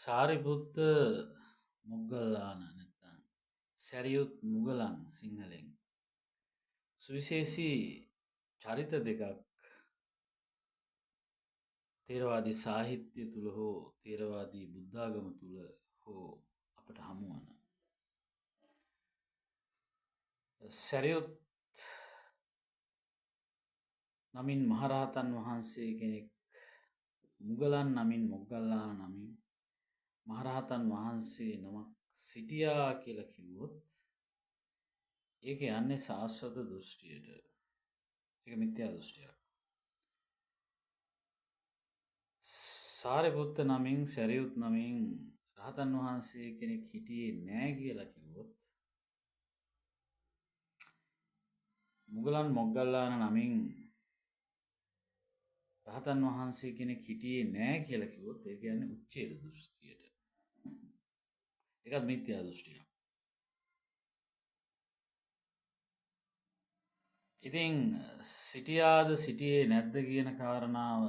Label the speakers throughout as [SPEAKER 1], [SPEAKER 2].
[SPEAKER 1] සාරිපුත්ත මොග්ගල්ලාන නැත්නම් සැරියුත් මුගලන් සිංහලෙන් සුවිශේෂී චරිත දෙකක් තේරවාදී සාහිත්‍ය තුළ හෝ තේරවාදී බුද්ධාගම තුළ හෝ අපට හමුවන. සැරියුත් නමින් මහරහතන් වහන්සේ කෙනෙක්, මුගලන් නමින් මොග්ගල්ලාන නමින් මහරහතන් වහන්සේ නමක් සිටියා කියලා කිව්වොත් ඒක යන්නේ සාස්වත දෘෂ්ටියට. ඒක මිත්‍යා දෘෂ්ටියක්. සාරිපුත්ත නමින් සැරියුත් නමින් රහතන් වහන්සේ කෙනෙක් හිටියේ නෑ කියලා කිව්වොත් මුගලන් මොග්ගල්ලාන නමින් රහතන් වහන්සේ කෙනෙක් හිටියේ නෑ කියලා කිව්වොත් ඒ කියන්නේ උච්ඡේද දෘෂ්ටියට. ඒකත් මිත්‍යා දෘෂ්ටියක්. ඉතින් සිටියාද සිටියේ නැද්ද කියන කාරණාව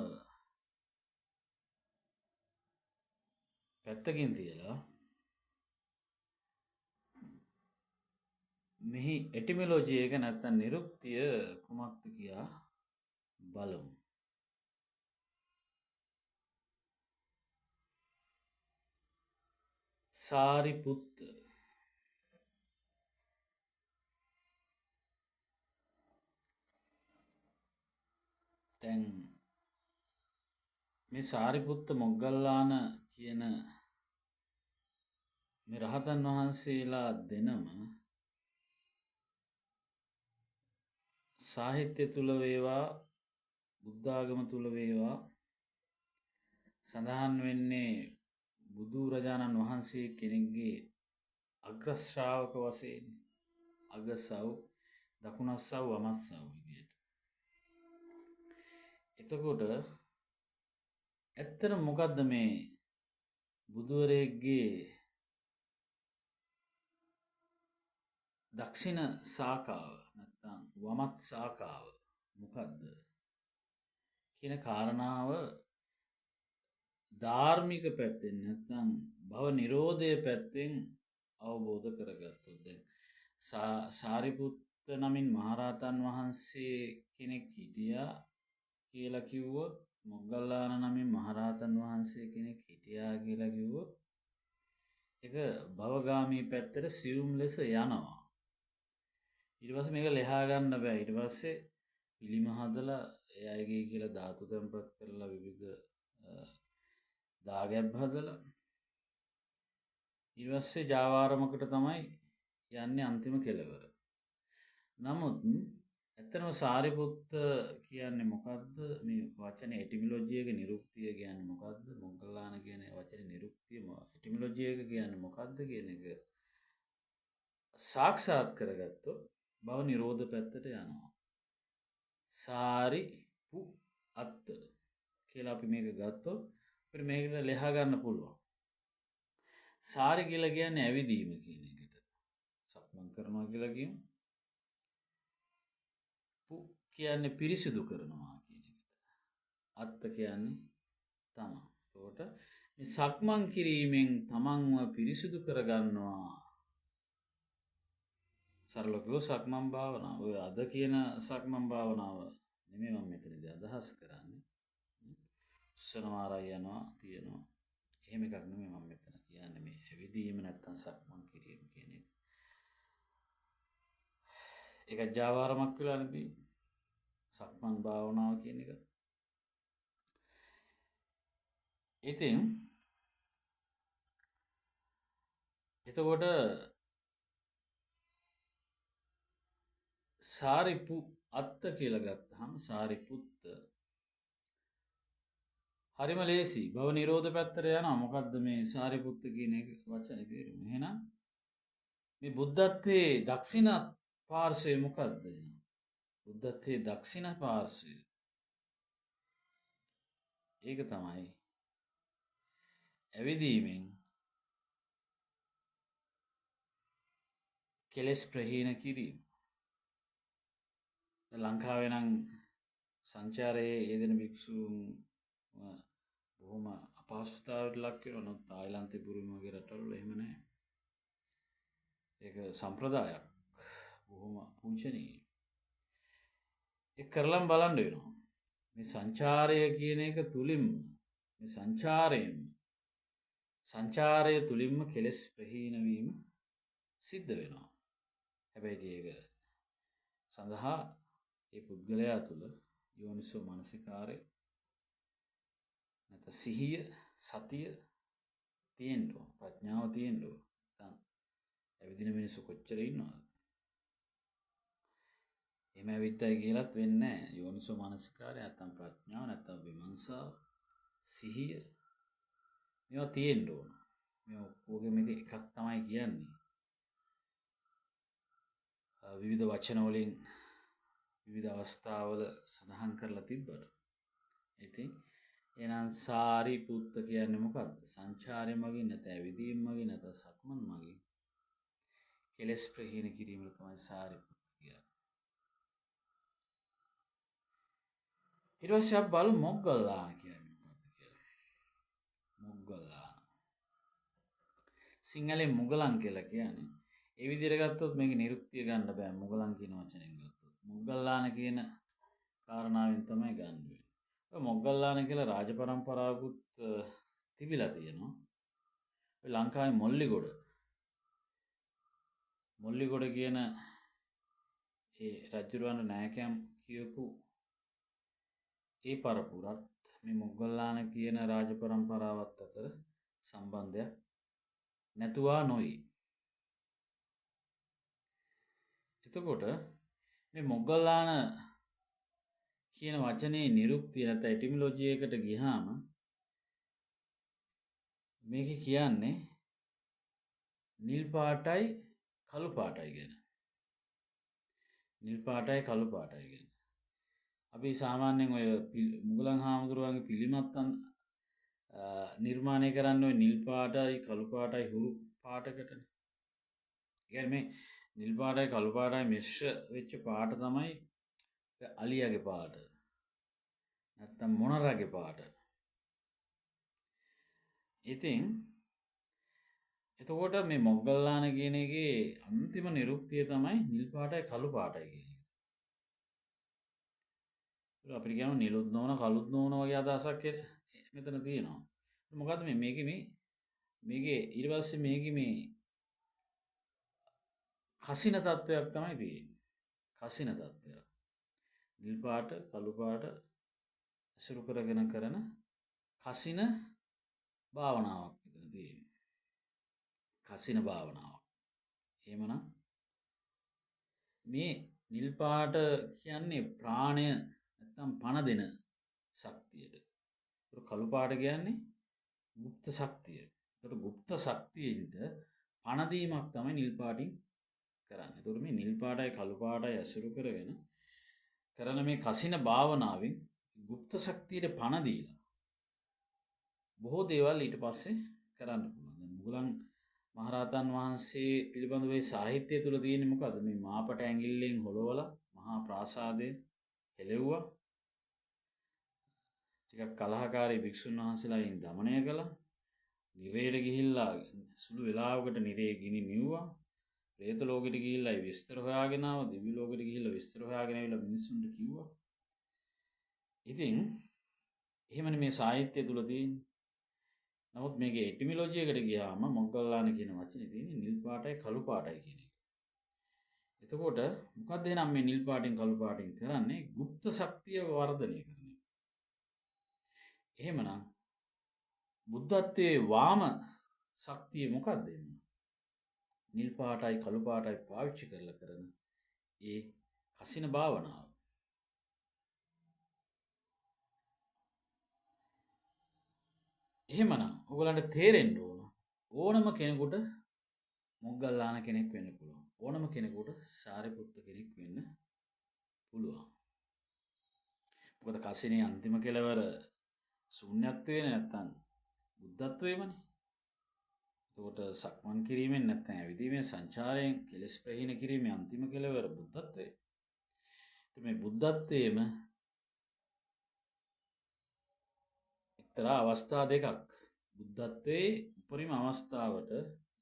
[SPEAKER 1] පැත්තකින් තියලා මෙහි එටිමිලොජි එක නැත්තම් නිරුක්තිය කුමක්ද කියා බලමු. සාරිපුත්ත දැන් මේ සාරිපුත්ත මොග්ගල්ලාන කියන මේ රහතන් වහන්සේලා දෙනම සාහිත්‍ය තුල වේවා බුද්ධාගම තුල වේවා සඳහන් වෙන්නේ බුදුරජාණන් වහන්සේ කෙනෙක්ගේ අග්‍ර ශ්‍රාවක වශයෙන්, අගසව් දකුණස්සව් වමස්සව් විදියට. එතකොට ඇත්තටම මොකද්ද මේ බුදුවරයෙක්ගේ දක්ෂිණ ශාඛාව නැත්නම් වමත් ශාඛාව මොකද්ද කියන කාරණාව ධාර්මික පැත්තෙන් නැත්නම් භව නිරෝධය පැත්තෙන් අවබෝධ කරගත්තොත්, දැන් සාරිපුත්ත නමින් මහරහතන් වහන්සේ කෙනෙක් හිටියා කියලා කිව්වොත්, මොග්ගල්ලාන නමින් මහරහතන් වහන්සේ කෙනෙක් හිටියා කියලා කිව්වොත් ඒක භවගාමී පැත්තට සියුම් ලෙස යනවා. ඊට පස්සේ මේක ලෙහා ගන්න බෑ. ඊට පස්සේ පිළිම හදලා ඒ අයගේ කියලා ධාතු තැන්පත් කරලා විවිධ දාගැබ් හදලා ඊට පස්සේ ජාවාරමකට තමයි යන්නේ අන්තිම කෙලවර. නමුත් ඇත්තටම සාරිපුත්ත කියන්නේ මොකද්ද? මේ වචනේ එටිමිලොජි එක නිරුක්තිය කියන්නේ මොකද්ද? මොග්ගල්ලාන කියන වචනේ නිරුක්තිය එටිමිලොජි එක කියන්නේ මොකද්ද කියන එක සාක්ෂාත් කරගත්තොත් භව නිරෝධ පැත්තට යනවා. සාරිපු අත්ත කියලා අපි මේක ගත්තොත් අපිට මේකට ලෙහා ගන්න පුළුවන්. සාරි කියලා කියන්නේ ඇවිදීම කියන එකට. සක්මන් කරනවා කියලා කියමු. පු කියන්නේ පිරිසිදු කරනවා කියන එකට. අත්ත කියන්නේ තමන්. එතකොට මේ සක්මන් කිරීමෙන් තමන්ව පිරිසිදු කරගන්නවා. සරලව කිව්වොත් සක්මන් භාවනාව. ඔය අද කියන සක්මන් භාවනාව නෙමෙයි මම මෙතනදී අදහස් කරන්නේ. උස්සනවා අරයි යනවා තියෙනවා. එහෙම එකක් නෙමෙයි මම මෙතන කියන්නේ. මේ ඇවිදීම නැත්තම් සක්මන් කිරීම කියන එක. ඒක ජාවාරමක් වෙලා නෙදී සක්මන් භාවනාව කියන එක. ඉතින් එතකොට සාරිපු අත්ත කියලා ගත්තාම සාරිපුත්ත හරිම ලේසි. භව නිරෝධ පැත්තට යනවා. මොකද්ද මේ සාරිපුත්ත කියන එක වචනේ තේරුම? එහෙනම් මේ බුද්ධත්වයේ දක්ෂිණ පාර්ශ්වය මොකද්ද එහෙනම්? බුද්ධත්වයේ දක්ෂිණ පාර්ශ්වය ඒක තමයි ඇවිදීමෙන් කෙලෙස් ප්‍රහීන කිරීම. ලංකාවේ නම් සංචාරයේ යෙදෙන භික්ෂූන් බොහොම අපහසු අපහසුතාවයට ලක් වෙනවා. නමුත් තායිලන්තේ බුරුම වගේ රටවල එහෙම නෑ. ඒක සම්ප්‍රදායක්. බොහොම පූජනීය. ඒක කරලම් බලන්න වෙනවා. මේ සංචාරය කියන එක තුලින්ම මේ සංචාරයෙන් සංචාරය තුලින්ම කෙලෙස් ප්‍රහීන වීම සිද්ධ වෙනවා. හැබැයි ඒක සඳහා ඒ පුද්ගලයා තුළ යෝනිසෝ මනසිකාරය නැත්නම් සිහිය සතිය තියෙන්න ඕන, ප්‍රඥාව තියෙන්න ඕන. නැත්නම් ඇවිදින මිනිස්සු කොච්චර ඉන්නවද? එහෙම ඇවිද්දයි කියලත් වෙන්නේ නැහැ. යෝනිසෝ මනසිකාරය නැත්නම් ප්‍රඥාව නැත්නම් විමර්ශාව සිහිය මේවා තියෙන්න ඕන. මේ ඔක්කොගෙම ඉතින් එකක් තමයි කියන්නේ. විවිධ වචන වලින් විවිධ අවස්ථාවල සඳහන් කරලා තිබ්බට. ඉතින් එහෙනම් සාරිපුත්ත කියන්නේ මොකද්ද? සංචාරය මගින් නැත්නම් ඇවිදීම මගින් නැත්නම් සක්මන් මගින් කෙලෙස් ප්‍රහීන කිරීම තමයි සාරිපුත්ත කියන්නේ. ඊට පස්සේ අපි බලමු මොග්ගල්ලාන කියන්නේ මොකද්ද කියලා. මොග්ගල්ලාන සිංහලෙන් මුගලන් කියලා කියන්නේ. ඒ විදිහට ගත්තොත් මේකේ නිරුක්තිය ගන්න බෑ මුගලන් කියන වචනෙන් ගත්තොත්. මොග්ගල්ලාන කියන කාරණාවෙන් තමයි ගන්න වෙන්නේ. ඔය මොග්ගල්ලාන කියලා රාජ පරම්පරාවකුත් තිබිලා තියෙනවා. ඔය ලංකාවේ මොල්ලිගොඩ මොල්ලිගොඩ කියන ඒ රජුරවන්ට නෑකෑම් කියපු ඒ පරපුරත් මේ මොග්ගල්ලාන කියන රාජ පරම්පරාවත් අතර සම්බන්ධයක් නැතුවා නොවේ. එතකොට මේ මොග්ගල්ලාන කියන වචනේ නිරුක්තිය නැත්නම් එටිමොලොජි එකට ගියාම මේක කියන්නේ නිල් පාටයි කළු පාටයි ගැන. නිල් පාටයි කළු පාටයි ගැන. අපි සාමාන්‍යයෙන් ඔය මුගලන් හාමුදුරුවන්ගේ පිළිමත් නිර්මාණය කරන්නේ ඔය නිල් පාටයි කළු පාටයි හුරු පාටකටනේ. ඒ කියන්නේ මේ නිල් පාටයි කළු පාටයි මිශ්‍ර වෙච්ච පාට තමයි අලියාගේ පාට. නැත්තම් මොනරගේ පාට. ඉතින් එතකොට මේ මොග්ගල්ලාන කියන එකේ අන්තිම නිරුක්තිය තමයි නිල් පාටයි කළු පාටයි කියන එක. අපිට කියනවා නිලුත් නොවන කළුත් නොවන වගේ අදහසක් මෙතන තියෙනවා. මොකද්ද මේ මේකේ මේ මේකේ ඊට පස්සේ මේකේ මේ කසින තත්වයක් තමයි තියෙන්නේ. කසින තත්වයක්. නිල් පාට කළු පාට ඇසුරු කරගෙන කරන කසින භාවනාවක් මෙතන තියෙන්නේ. කසින භාවනාවක්. එහෙමනම් මේ නිල් පාට කියන්නේ ප්‍රාණය නැත්තම් පණ දෙන ශක්තියට. ඒතර කළු පාට කියන්නේ ගුප්ත ශක්තිය. ඒතර ගුප්ත ශක්තියින්ට පණ දීමක් තමයි නිල් පාටින් කරන්නේ. ඒතර මේ නිල් පාටයි කළු පාටයි ඇසුරු කරගෙන කරන මේ කසින භාවනාවෙන් ගුප්ත ශක්තියට පණ දීලා බොහෝ දේවල් ඊට පස්සේ කරන්න පුළුවන්. දැන් මුගලන් මහරහතන් වහන්සේ පිළිබඳව මේ සාහිත්‍යය තුල තියෙන්නේ මොකද්ද? මේ මාපට ඇඟිල්ලෙන් හොලවලා මහා ප්‍රාසාදය හෙළෙව්වා. ටිකක් කලහකාරී භික්ෂුන් වහන්සේලායින් දමනය කළා. නිරේට ගිහිල්ලා සුළු වෙලාවකට නිරේ ගිනි නිව්වා. ප්‍රේත ලෝකෙට ගිහිල්ලා ඒ විස්තර හොයාගෙන ආවා. දිව්‍ය ලෝකෙට ගිහිල්ලා විස්තර හොයාගෙන ආවිලා මිනිස්සුන්ට කිව්වා. ඉතින් එහෙමනේ මේ සාහිත්‍යය තුල තියෙන්නේ. නමුත් මේකේ එටිමිලොජි එකට ගියාම මොග්ගල්ලාන කියන වචනේ තියෙන්නේ නිල් පාටයි කළු පාටයි කියන එක. එතකොට මොකද්ද එහෙනම් මේ නිල් පාටින් කළු පාටින් කරන්නේ? ගුප්ත ශක්තිය වර්ධනය කරන එක. එහෙමනම් බුද්ධත්වයේ වාම ශක්තිය මොකද්ද එහෙනම්? නිල් පාටයි කළු පාටයි පාවිච්චි කරලා කරන ඒ කසින භාවනාව. එහෙමනම් ඔයගලන්ට තේරෙන්න ඕන ඕනම කෙනෙකුට මොග්ගල්ලාන කෙනෙක් වෙන්න පුළුවන්. ඕනම කෙනෙකුට සාරිපුත්ත කෙනෙක් වෙන්න පුළුවන්. මොකද කසිනේ අන්තිම කෙලවර ශූන්‍යත්වයේ නැත්තම් බුද්ධත්වයේමනේ. එතකොට සක්මන් කිරීමෙන් නැත්තම් ඇවිදීමෙන් සංචාරයෙන් කෙලෙස් ප්‍රහීන කිරීමේ අන්තිම කෙලවර බුද්ධත්වය. ඉතින් මේ බුද්ධත්වයේම එක්තරා අවස්ථා දෙකක්. බුද්ධත්වයේ උපරිම අවස්ථාවට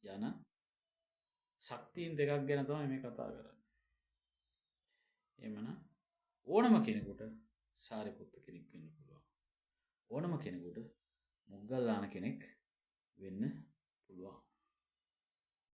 [SPEAKER 1] යන ශක්තීන් දෙකක් ගැන තමයි මේ කතා කරන්නේ. එහෙමනම් ඕනම කෙනෙකුට සාරිපුත්ත කෙනෙක් වෙන්න පුළුවන්. ඕනම කෙනෙකුට මොග්ගල්ලාන කෙනෙක් වෙන්න පුළුවන්.